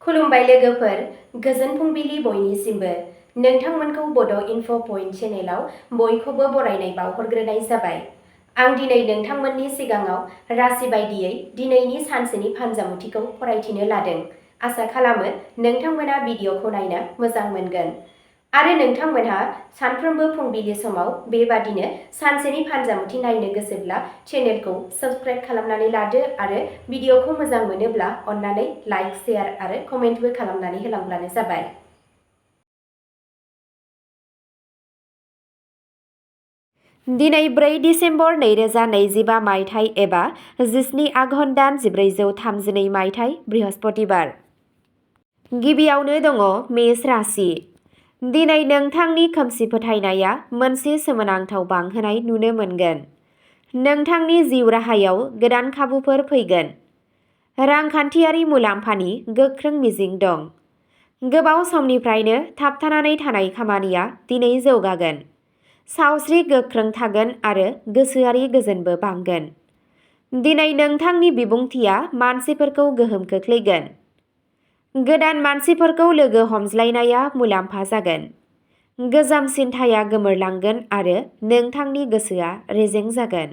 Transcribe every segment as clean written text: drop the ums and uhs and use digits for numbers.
खुलुमबाय लोगोफोर, गोजोन फुंबिलि बयनिसिमबो। नोंथांमोनखौ बड' इनफ' पइन्ट चेनेलाव बयखौबो बरायनाय बावहरग्रोनाय जाबाय। आं दिनै नोंथांमोननि सिगाङाव राशि बायदियै दिनैनि सानसेनि फानजामुथिखौ फरायथिनो लादों। आसा खालामो नोंथांमोना भिडिअखौ नायनो मोजां मोनगोन आरो नोंथांमोनहा सानफ्रोमबो फुंबिलि समाव बेबादिनो सानसेनि फानजामुथि नायनो गोसोब्ला चेनेलखौ साबस्क्राइब खालामनानै लादो आरो भिडिअखौ मोजां मोनोब्ला अन्नानै लाइक, शेयार आरो कमेन्टबो खालामनानै होलांब्लानो जाबाय। दिनै 4 डिसेम्बर 2025 मायथाइ एबा 17 आघन दान 1432 मायथाइ बृहस्पतिबार। गिबियावनो दङ मेष राशि। दिनै नोंथांनि खोमसि फोथायनाया मोनसे सोमोनांथाव बांहोनाय नुनो मोनगोन। नोंथांनि जिउ राहायाव गोदान खाबुफोर फैगोन। रांखान्थियारि मुलाम्फानि गोख्रों मिजिं दं। गोबाव समनिफ्रायनो थाबथानानै थानाय खामानिया दिनै जौगागोन। सावस्रि गोख्रों थागोन आरो गोसोआरि गोजोनबो बांगोन। दिनै नोंथांनि बिबुंथिया मानसिफोरखौ गोहोम खोख्लैगोन। गोदान मानसिफोरखौ लोगो हमज्लायनाया मुलाम्फा जागोन। गोजाम सिन्थाया गोमोरलांगोन आरो नोंथांनि गोसोआ रेजें जागोन।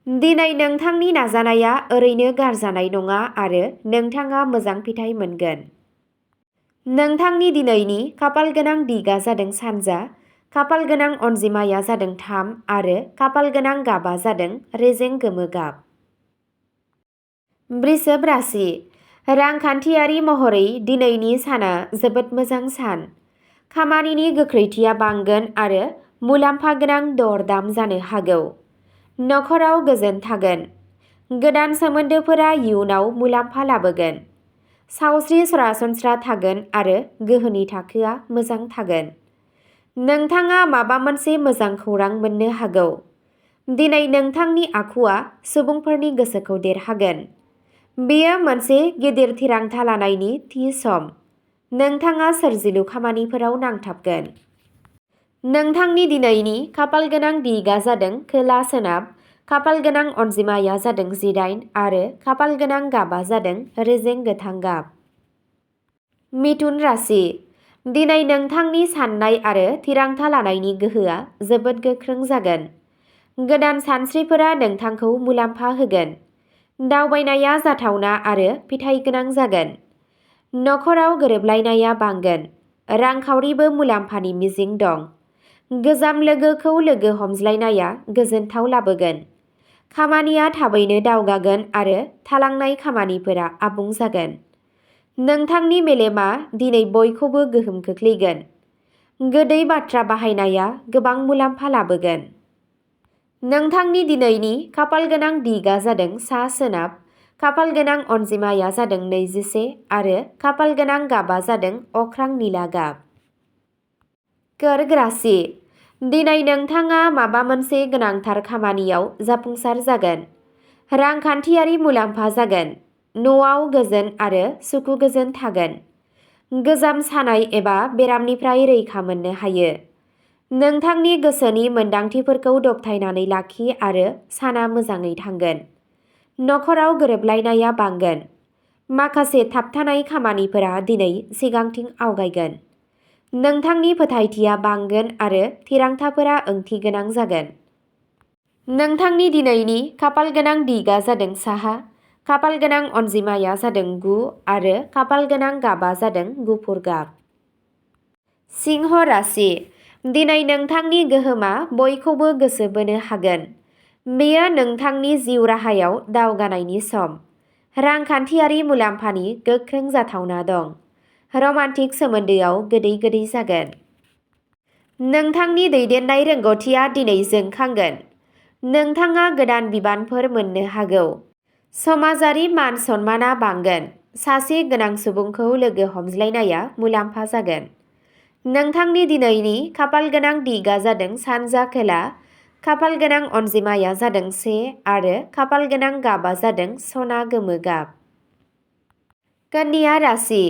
दिनै नोंथांनि नाजानाया ओरैनो गारजानाय नङा आरो नोंथाङा मोजां फिथाइ मोनगोन। नोंथांनि दिनैनि खाफालगोनां दिगा जादों सानजा, खाफालगोनां अनजिमाया जादों 3 आरो खाफालगोनां गाबा जादों रेजें गोमो गाब। वृषभ राशि। रांखान्थियारि महरै दिनैनि साना जोबोद मोजां सान। खामानिनि गोख्रैथिया बांगोन आरो मुलाम्फा गोनां दर-दाम जानो हागौ। नखराव गोजोन थागोन। गोदान सोमोन्दोफोरा इयुनाव मुलाम्फा लाबोगोन। सावस्रि सरासनस्रा थागोन आरो गोहोनि थाखोआ मोजां थागोन। नोंथाङा माबा मोनसे मोजां खौरां मोननो हागौ। दिनै नोंथांनि आखुआ सुबुंफोरनि गोसोखौ देरहागोन। बेयो मोनसे गिदिर थिरांथा लानायनि थि सम। नोंथाङा सोरजिलु खामानिफोराव नांथाबगोन। नोंथांनि दिनैनि खाफालगोनां दिगा जादों खोला-सोनाब, खाफालगोनां अनजिमाया जादों 18 आरो खाफालगोनां गाबा जादों रेजें गोथां गाब। मिथुन राशि। दिनै नोंथांनि साननाय आरो थिरांथा लानायनि गोहोआ जोबोद गोख्रों जागोन। गोदान सानस्रिफोरा नोंथांखौ मुलाम्फा होगोन। दावबायनाया जाथावना आरो फिथाइ गोनां जागोन। नखराव गोरोबलायनाया बांगोन। रांखावरिबो मुलाम्फानि मिजिं दं। गोजाम लोगोखौ लोगो हमज्लायनाया गोजोनथाव लाबोगोन। खामानिया थाबैनो दावगागोन आरो थालांनाय खामानिफोरा आबुं जागोन। नोंथांनि मेलेमआ दिनै बयखौबो गोहोम खोख्लैगोन। गोदै बाथ्रा बाहायनाया गोबां मुलाम्फा लाबोगोन। नोंथांनि दिनैनि खाफालगोनां दिगा जादों सा-सोनाब, खाफालगोनां अनजिमाया जादों 21 आरो खाफालगोनां गाबा जादों अख्रां निला गाब। कर्क राशि। दिनै नोंथाङा माबा मोनसे गोनांथार खामानियाव जाफुंसार जागोन। रांखान्थियारि मुलाम्फा जागोन। न'आव गोजोन आरो सुखु गोजोन थागोन। गोजाम सानाय एबा बेरामनिफ्राय रैखा मोननो हायो। नोंथांनि गोसोनि मोनदांथिफोरखौ दबथायनानै लाखि आरो साना मोजाङै थांगोन। नखराव गोरोबलायनाया बांगोन। माखासे थाबथानाय खामानिफोरा दिनै सिगांथिं आवगायगोन। नोंथांनि फोथायथिया बांगोन आरो थिरांथाफोरा ओंथिगोनां जागोन। नोंथांनि दिनैनि खाफालगोनां दिगा जादों साहा, खाफालगोनां अनजिमाया जादों 9 आरो खाफालगोनां गाबा जादों गुफुर गाब। सिंह राशि। दिनै नोंथांनि गोहोमा बयखौबो गोसो बोनो हागोन। बेयो नोंथांनि जिउ राहायाव दावगानायनि सम। रांखान्थियारि मुलाम्फानि गोख्रों जाथावना दं। रमान्टिक सोमोन्दोआव गोदै गोदै जागोन। नोंथांनि दैदेननाय रोंग'थिया दिनै जोंखांगोन। नोंथाङा गोदान बिबानफोर मोननो हागौ। समाजारि मान सन्माना बांगोन। सासे गोनां सुबुंखौ लोगो हमज्लायनाया मुलाम्फा जागोन। नोंथांनि दिनैनि खाफालगोनां दिगा जादों सानजा खोला, खाफालगोनां अनजिमाया जादों 1 आरो खाफालगोनां गाबा जादों सना गोमो गाब। कन्या राशि।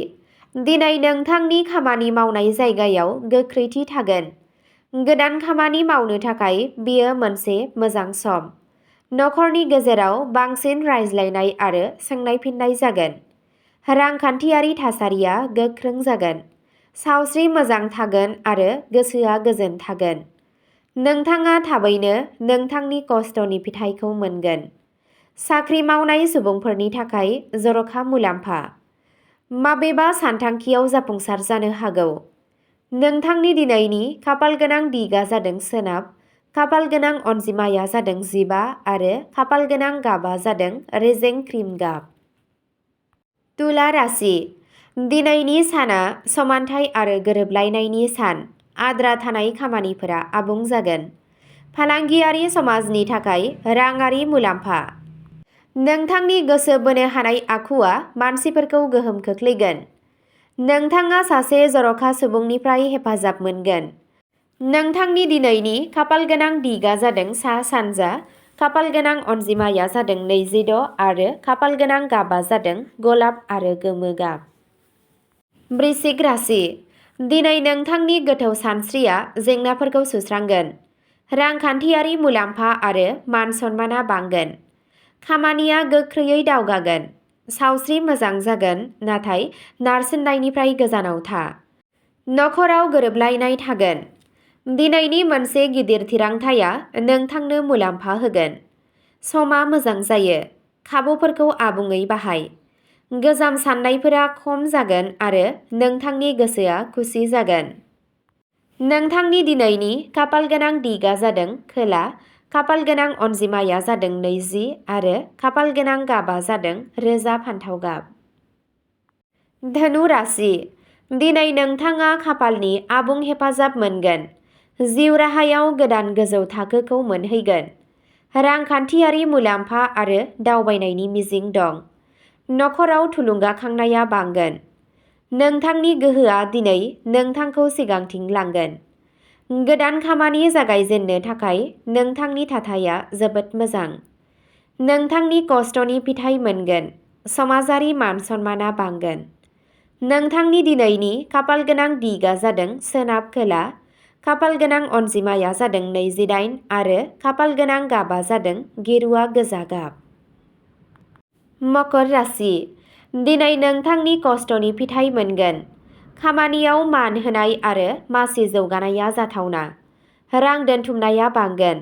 दिनै नोंथांनि खामानि मावनाय जायगायाव गोख्रैथि थागोन। गोदान खामानि मावनो थाखाय बेयो मोनसे मोजां सम। नखरनि गेजेराव बांसिन रायज्लायनाय आरो सोंनाय-फिननाय जागोन। रांखान्थियारि थासारिया गोख्रों जागोन। सावस्रि मोजां थागोन आरो गोसोआ गोजोन थागोन। नोंथाङा थाबैनो नोंथांनि खस्थ'नि फिथाइखौ मोनगोन। साख्रि मावनाय सुबुंफोरनि थाखाय जर'खा मुलाम्फा। माबेबा सानथांखियाव जाफुंसार जानो हागौ। नोंथांनि दिनैनि खाफालगोनां दिगा जादों सोनाब, खाफालगोनां अनजिमाया जादों 15 आरो खाफालगोनां गाबा जादों रेजें क्रिम गाब। तुला राशि। दिनैनि साना समानथाय आरो गोरोबलायनायनि सान। आद्रा थानाय खामानिफोरा आबुं जागोन। फालांगियारि समाजनि थाखाय राङारि मुलाम्फा। नोंथांनि गोसो बोनो हानाय आखुआ मानसिफोरखौ गोहोम खोख्लैगोन। नोंथाङा सासे जर'खा सुबुंनिफ्राय हेफाजाब मोनगोन। नोंथांनि दिनैनि खाफालगोनां दिगा जादों सा-सानजा, खाफालगोनां अनजिमाया जादों 26 आरो खाफालगोनां गाबा जादों गलाब आरो गोमो गाब। वृश्चिक राशि। दिनै नोंथांनि गोथौ सानस्रिया जेंनाफोरखौ सुस्रांगोन। रांखान्थियारि मुलाम्फा आरो मान सन्माना बांगोन। खामानिया गोख्रैयै दावगागोन। सावस्रि मोजां जागोन, नाथाय नारसिननायनिफ्राय गोजानाव था। नखराव गोरोबलायनाय थागोन। दिनैनि मोनसे गिदिर थिरांथाया नोंथांनो मुलाम्फा होगोन। समा मोजां जायो। खाबुफोरखौ आबुङै बाहाय। गोजाम साननायफोरा खम जागोन आरो नोंथांनि गोसोआ खुसि जागोन। नोंथांनि दिनैनि खाफालगोनां दिगा जादों खोला, खाफालगोनां अनजिमाया जादों 20 आरो खाफालगोनां गाबा जादों रोजा फान्थाव गाब। धनु राशि। दिनै नोंथाङा खाफालनि आबुं हेफाजाब मोनगोन। जिउ राहायाव गोदान गोजौ थाखोखौ मोनहैगोन। रांखान्थियारि मुलाम्फा आरो दावबायनायनि मिजिं दं। नखराव थुलुंगाखांनाया बांगोन। नोंथांनि गोहोआ दिनै नोंथांखौ सिगांथिं लांगोन। गोदान खामानि जागायजेननो थाखाय नोंथांनि थाथाया जोबोद मोजां। नोंथांनि खस्थ'नि फिथाइ मोनगोन। समाजारि मान सन्माना बांगोन। नोंथांनि दिनैनि खाफालगोनां दिगा जादों सोनाब खोला, खाफालगोनां अनजिमाया जादों 28 आरो खाफालगोनां गाबा जादों गेरुआ गोजा गाब। मकर राशि। दिनै नोंथांनि खस्थ'नि फिथाइ मोनगोन। खामानियाव मान होनाय आरो मासि जौगानाया जाथावना। रां दोनथुमनाया बांगोन।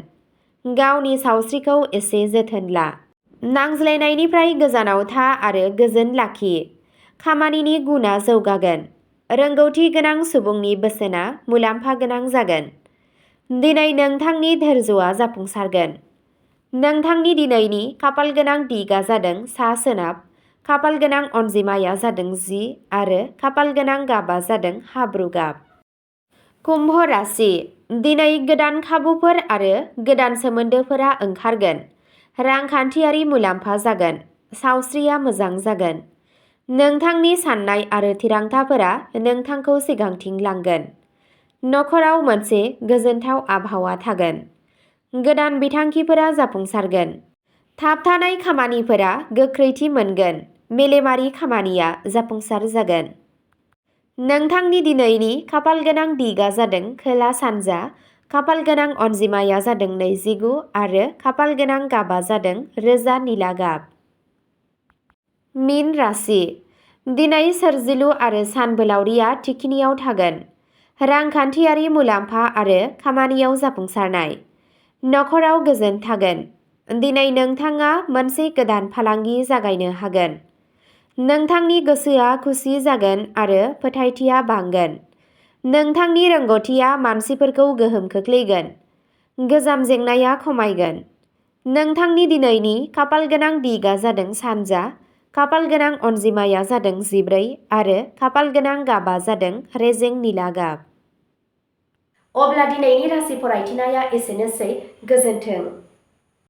गावनि सावस्रिखौ एसे जोथोन ला। नांज्लायनायनिफ्राय गोजानाव था आरो गोजोन लाखि। खामानिनि गुनआ जौगागोन। रोंगौथि गोनां सुबुंनि बोसोनआ मुलाम्फा गोनां जागोन। दिनै नोंथांनि धोर्यआ जाफुंसारगोन। नोंथांनि दिनैनि खाफालगोनां दिगा जादों सा-सोनाब, खाफालगोनां अनजिमाया जादों 10 आरो खाफालगोनां गाबा जादों हाब्रु गाब। कुम्भ राशि। दिनै गोदान खाबुफोर आरो गोदान सोमोन्दोफोरा ओंखारगोन। रांखान्थियारि मुलाम्फा जागोन। सावस्रिया मोजां जागोन। नोंथांनि साननाय आरो थिरांथाफोरा नोंथांखौ सिगांथिं लांगोन। नखराव मोनसे गोजोनथाव आबहावा थागोन। गोदान बिथांखिफोरा जाफुंसारगोन। थाबथानाय खामानिफोरा गोख्रैथि मोनगोन। मेलेमारि खामानिया जाफुंसार जागोन। नोंथांनि दिनैनि खाफालगोनां दिगा जादों खोला-सानजा, खाफालगोनां अनजिमाया जादों 29 आरो खाफालगोनां गाबा जादों रोजा निला गाब। मीन राशि। दिनै सोरजिलु आरो सानबोलावरिया थिखिनियाव थागोन। रांखान्थियारि मुलाम्फा आरो खामानियाव जाफुंसारनाय। नखराव गोजोन थागोन। दिनै नोंथाङा मोनसे गोदान फालांगि जागायनो हागोन। नोंथांनि गोसोआ खुसि जागोन आरो फोथायथिया बांगोन। नोंथांनि रोंग'थिया मानसिफोरखौ गोहोम खोख्लैगोन। गोजाम जेंनाया खमायगोन। नोंथांनि दिनैनि खाफालगोनां दिगा जादों सानजा, खाफालगोनां अनजिमाया जादों 14 आरो खाफालगोनां गाबा जादों रेजें निला गाब। अब्ला दिनैनि राशि फरायथिनाया एसेनोसै। गोजोन्थों।